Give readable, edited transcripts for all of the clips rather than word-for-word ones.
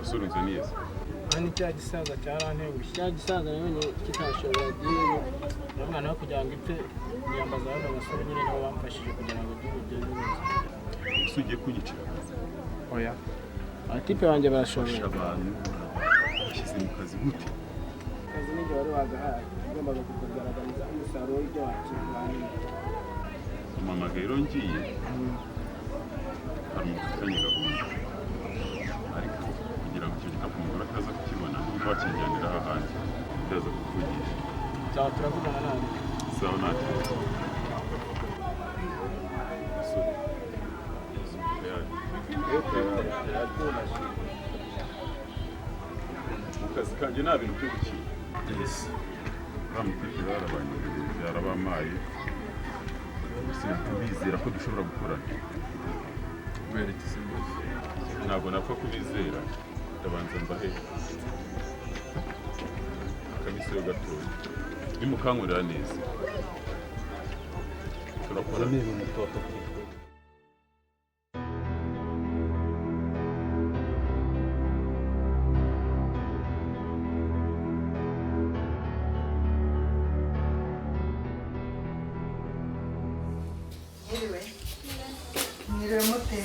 Musore unzaniye se? Hano cya gisaza cyarantengushye, cya gisaza nabonye kitashobora deal, ndavuga nawe kugira ngo ipfe, niyambaza bano basore nyine, nabo bamfashije kugira ngo deal igende neza. Ese ugiye kunyicira akazi? Oya, abatipe banjye barashoboye. Fasha abantu bashyize mu kazi gute? Akazi n'igihe wari wagahaye ugombaga kukagaragariza umusaruro w'ibyo wakivanye. Umamagaye rero, ngiye, hari umuntu ufitanye gahunda, ariko kugira ngo icyo gikapu umugore ataza kukibona, niba wakinjyanira ahandi ndaza kukuvugisha. Sawa, turavugana nawe. Sawa, nta kibazo. Musore, tayari mu kazi kanjye, nta bintu byo gukina. Uriya mutipe barabanyohereje, yarabamaye. Bizera ko dushobora gukorana. Kubera iki se boss? Ntabwo napfa kubizera, ndabanza mbahe akamisiro gatoya. Nimukankorera neza turakora. Ni ibintu tuba tukwitwa. Mwiriwe. Mwiriwe mute?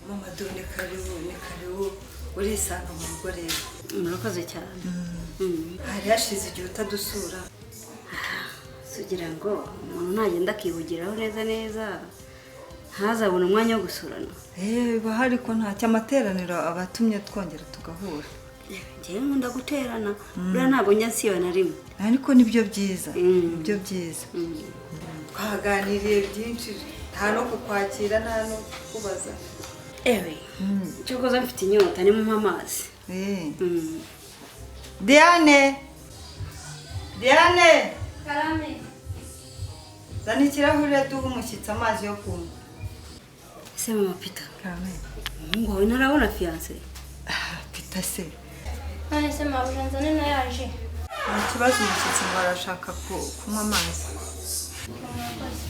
Mama du, ni karibu, ni karibu. Urisanga mu rugo rero. Murakoze cyane. Hari hashize igihe utadusura. Tugira ngo umuntu nagenda akihugiraho neza neza, ntazabone umwanya wo gusurana. Bahari ko ntacyo, amateraniro abatumye twongera tugahura. Njyewe nkunda guterana, buriya ntabwo njya nsiba na rimwe. Ariko nibyo byiza, nibyo byiza. Twaganiriye byinshi, nta no kukwakira, nta no kukubaza. Ewe, cyokoza mfite inyota, nimumpe amazi. Diane, Diane! Karame. Zana ikirahure duhe umushyitsi amazi yo kunywa. Ese mama Peter, Karame. umuhungu wawe ntarabona fiancé? Peter se? None se mabuja, nzane na yaje? Nta kibazo, umushyitsi ngo arashaka kunywa amazi. Murakoze.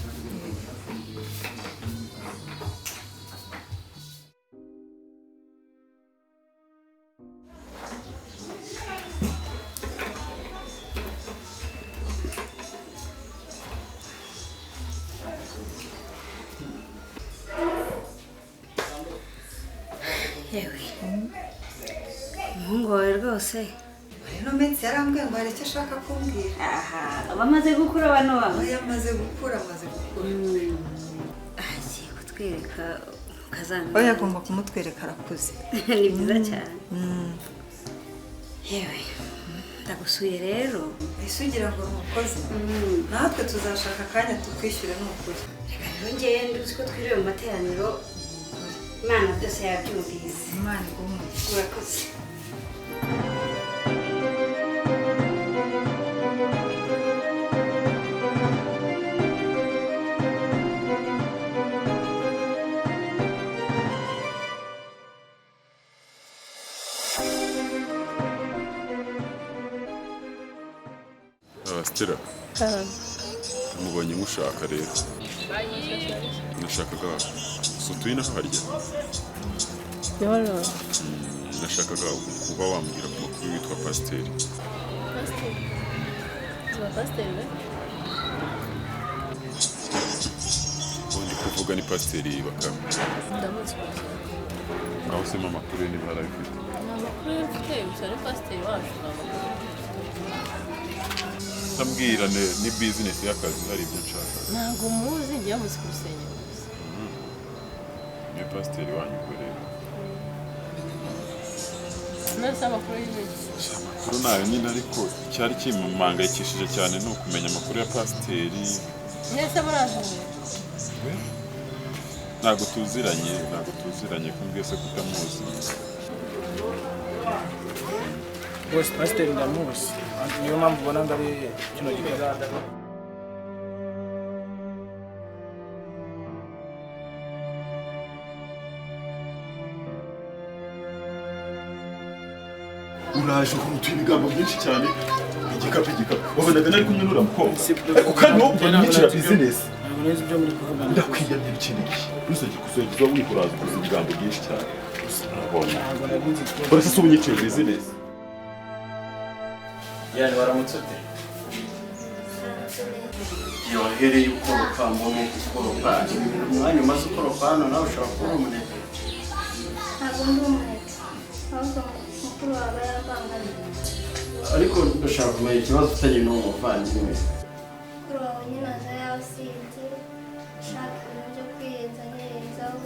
Yewe, umuhungu wawe rwose. Muri ino minsi yarambwiye ngo hari icyo ashaka kumbwira. Aha bamaze gukura bano babo. Oya, amaze gukura, amaze gukura. Agiye kutwereka umukazana. Oya, agomba kumutwereka, arakuze. Ni byiza cyane. Yewe, ndagusuye rero. Ese ugira ngo ntukoze? Natwe tuzashaka akanya tukwishyura, ni ukuri. Reka rero ngende, uzi ko twiriwe mu materaniro. Imana byose yabyumvise. Imana iguhe umugisha. Murakoze. Ah, Stella, mubonye mushaka rero, nashakaga si utuye inaha harya? Yoro. Nashakaga kuba wambwira ku makuru witwa pasiteri. Pasiteri. Tuba pasiteri we? Uwo ndi kuvuga ni pasiteri Bakame. Ndamuzi gusa. Aho sema amakuru ye niba arabifite. Nta makuru ye mfite, gusa ni pasiteri wacu, nta makuru mfite. Ndambwira ni bizinesi y'akazi, hari ibyo nshaka. Ntabwo muzi, ngiye muzi ku rusengero gusa. Ni pasiteri wanyu ubwo rero. None se amakuru y'ibiki? Amakuru nayo nyine, ariko icyari kimpangayikishije cyane ni ukumenya amakuru ya pasiteri. Mwese murazanye? Ntabwo tuziranye, ntabwo tuziranye. Ko mbwiye se kutamuzi? Bose pasiteri ndamuzi, niyo mpamvu ubona ngo ari kino gikorwa. Uraje uhutuye ibigambo byinshi cyane. Igikapu, igikapu. Wabonaga nari kumwe n'uriya mukobwa? Ariko kandi wowe ubwo nyicira business. Ntabwo nzi ibyo muri kuvuga. Ndakwiyamye, bikeneye ntuzajye kuzajya wihuraza ukoze ibigambo byinshi cyane. Urabona? Ntabwo nari nzi ko Uretse se ubu nyiciye business. Yani waramutse ute? Igihe wahereye ukoropa, mbona ukoropa umwanya umaze ukoropa hano, nawe ushobora kuba uri umunebwe. Ntabwo ndi umunebwe, ahubwo mukuru wawe yarambangamiye. Ariko ndashaka kumenya ikibazo ufitanye n'uwo muvandimwe. Mukuru wawe nyine aza yasinze, ashaka ibintu byo kwiyenza, nyirenzaho,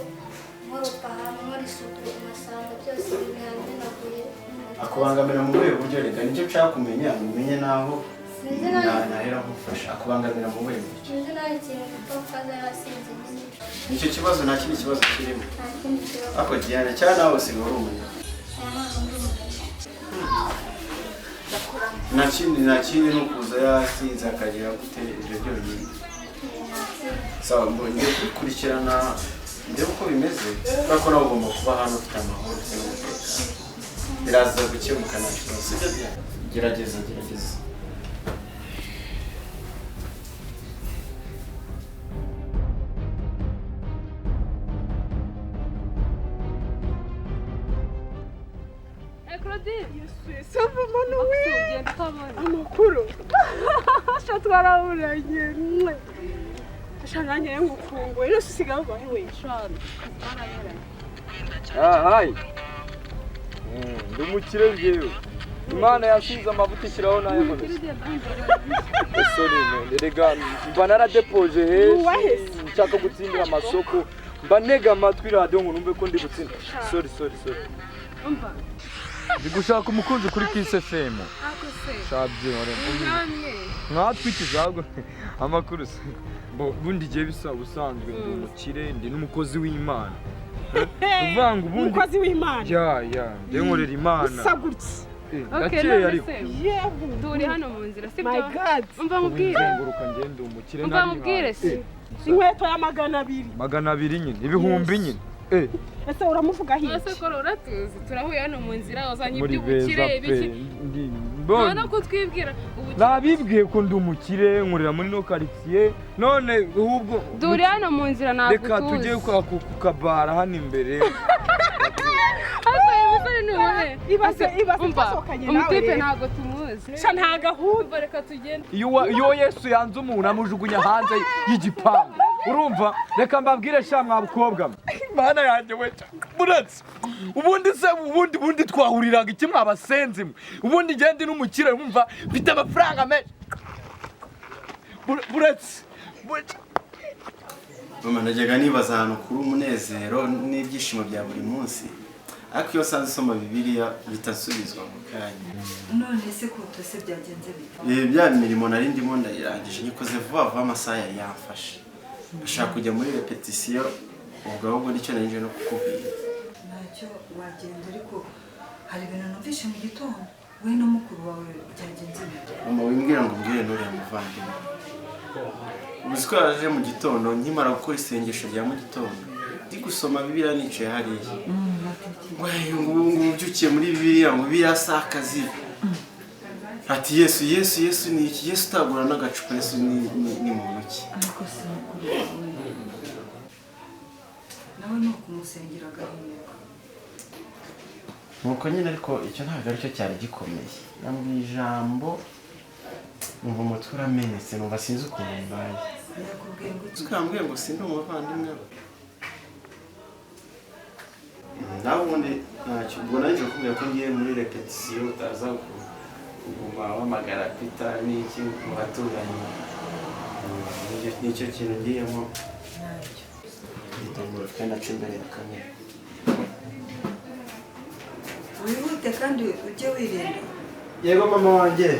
nkoropa ahantu, nkora isuku, ugasanga byose bihamenaguye. Akubangamira mu buhe buryo? Reka nicyo nshaka kumenya, umenye n'aho Sinzi nawe. Nahera nkufasha. Akubangamira mu buhe buryo? Sinzi nawe ikintu gupfa kuko aza yasinze nyine. Nicyo kibazo, nta kindi kibazo kirimo? Nta kindi kibazo. Ariko Diane, cyangwa nawe usigaye uri umunebwe? Aya, ntabwo ndi umunebwe. Nta kindi, nta kindi, ni ukuza yasinze akagira gute, ibyo byonyine? Nta kindi. Sawa, mbonye kubikurikirana, ndebe uko bimeze, kubera ko nawe ugomba kuba hano ufite amahoro, ufite n'umutekano. Biraza gukemuka, nta kibazo, sibyo Diane? Gerageza, gerageza. Claudine. Sava manu we. Ugenda utabona. Amakuru. Sha, twaraburanye. Sha, nanjye rero ngukumbuye. Rero usigaye ubahe we? Ah, hi. Ndi umukire njyewe. Imana yasize amavuta ishyiraho n'ayakoresha. Sorry, man. Erega mba naradepoje Wubahe henshi nshaka gutsindira amasoko. Mba ntega amatwi radiyo ngo numve ko ndi gutsinda. Sorry, sorry, sorry. Umva. Ndi gushaka umukunzi kuri Kiss FM. Ako se. Shabye, Nkamwe. mwatwikiza ahubwo amakuru se. Bo bundi igihe bisa ubusanzwe ndi umukire, ndi n'umukozi w'Imana. Uvuga ngo ubundi Umukozi w'Imana. Ya, njye nkorera Imana. Usa gutya. Eh, Okay, ndakeye none ariko. se. Yewe. Turi hano mu nzira, sibyo? My God. Umva nkubwire. Nzenguruka ngende umukire. Umva nkubwire se. Inkweto ya 200. 200 nyine, ibihumbi nyine. Eh, Ese uramuvuga Ese hirya? ko uratuzi, turahuye hano mu nzira, uzanye muri iby'ubukire beza pe. ibiki. Ndi Nta no kutwibwira ubukire. Nabibwiye ko ndi umukire, nkorera muri no quartier. None ahubwo Duri hano mu nzira, ntabwo reka tujye utuzi. ku kabara hano imbere. Asa uyu musore ni uwuhe? Ibaze, ibaze Umva, twasohokanye nawe umutipe rero. ntabwo tumuzi. Sha, nta gahunda. Umva, reka tugende. Iyo Yesu yanze umuntu amujugunya hanze y'igipangu. Urumva? Reka mbabwire sha mwa bukobwa mwe. Mana yanjye we, buretse ubundi se ubundi twahuriraga iki mwabasenzi mwe? Ubundi ngende n'umukire, wumva mfite amafaranga menshi. Buretse buretse. Mama, najyaga nibaza ahantu kuri umunezero n'ibyishimo bya buri munsi, ariko iyo nsanze usoma Bibiliya bitasubizwa mu kanya. None se kuto se byagenze bite? Bya mirimo nari ndimo ndayirangije, nyikoze vuba vuba, amasaha yari yamfashe. Ashaka kujya muri repetisiyo, ubwo ahubwo nicyo nari nje no kukubwira. Ntacyo, wagenda, ariko hari ibintu numvishe mu gitondo, we na mukuru wawe, byagenze bite? Mama, wimbwira ngo umbwire n'uriya muvandimwe. Uzi ko yaje mu gitondo nkimara gukora isengesho rya mu gitondo, ndi gusoma Bibiliya nicaye hariya, ngo ngo ubu ngubu ubyukiye muri Bibiliya, ngo Bibiliya si akazi, ati Yesu, Yesu, Yesu ni iki? Yesu utagura n'agacupa, Yesu ni muntu ki? Ariko si mukuru wawe nawe ni ukumusengera agahinduka. Nuko nyine, ariko icyo ntabwo aricyo cyari gikomeye. Yambwiye ijambo numva umutwe uramenetse, numva sinzi ukuntu mbaye. Yakubwiye ngo iki? Uzi ko yambwiye ngo sindi umuvandimwe we? Nawe ubundi ntacyo, ubwo nanjye kukubwira ko ngiye muri repetisiyo, utaza kuguma wamagara Peter n'iki mu baturanyi. Nicyo kintu ngiyemo. Ntacyo. Igitambaro kandi naca imbere ya kamera. Wihute kandi ujye wirinda. Yego mama wanjye.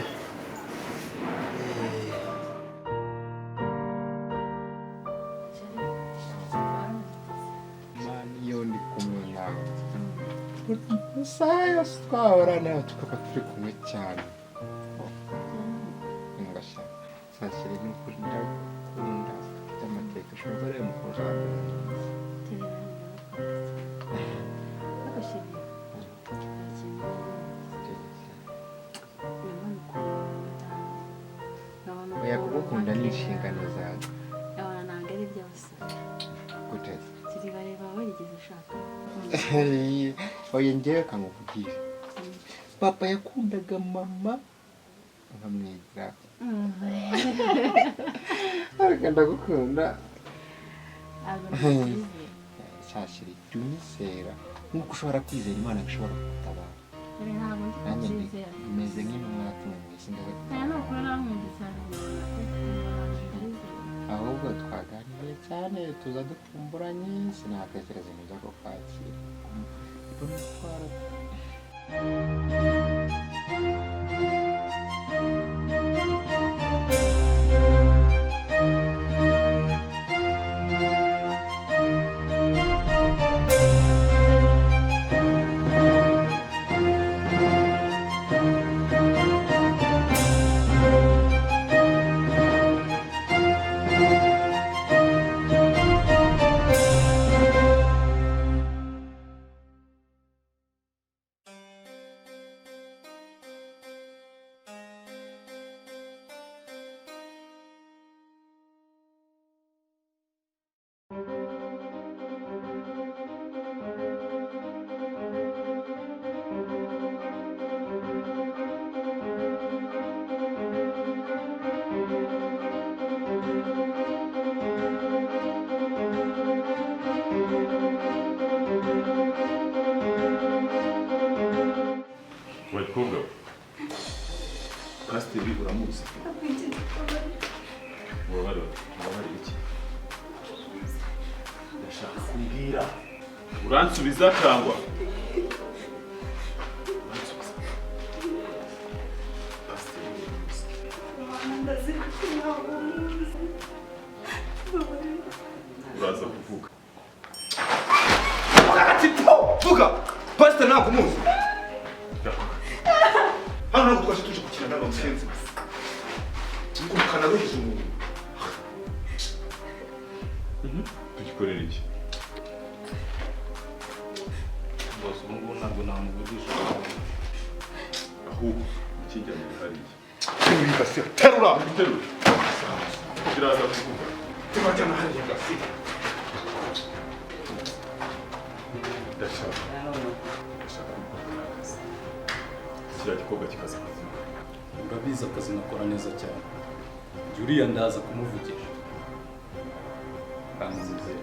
Iyo ndi kumwe nawe buri isaha yose twahorana, tukaba turi kumwe cyane, ngasha sashyira n'ukuri ndagukunda by'amateka. Ushobora rero umukobwa wa mbere mwiza. Ariko chéri, hari ikintu ndabona ukunda. Oya, kugukunda ni inshingano zawe. Yabona ntabwo ari byose. Gute? Kiri bareba warigeze ushaka. Oya, njyewe kankubwira, papa yakundaga mama nkamwigiraho, ariko ndagukunda. Ntabwo nabyizeye. Shashiri, jya unyizera nk'uko ushobora kwizera Imana ko ishobora kugutabara. Dore ntabwo ndi Nanjye kubyizera. meze nk'intumwa yatumwe mu isi ndaza Aya ni ukuri nankunda cyane. Ahubwo twaganiriye cyane tuza dukumburanye, sinatekereza ibintu byo kukwakira. Mbona Bakobwa we, pasiteri uramuzi? Ubabare, ubabare iki? Ndashaka kumbwira. Uransubiza cyangwa uransubiza? Pasiteri uramuzi? Uraza kuvuga. Ati po, vuga. Pastor ntabwo umuzi. Hano ntabwo twaje tuje gukina n'aba musenzi. Ngukana ruhiza umuntu. Tugikorera iki? Boss, ubu ngubu ntabwo namuvugisha. Ahubwo ikijyanye hariya. Terura ibase, terura. Terura. Kiraza kuvuga. Turajyana hariya gasi. Ndashaka. Ndashaka gukora akazi. Kiriya gikobwa kikaza kuvuga. Urabizi akazi nakora neza cyane. Jya uriya ndaza kumuvugisha. Kandi nzizera.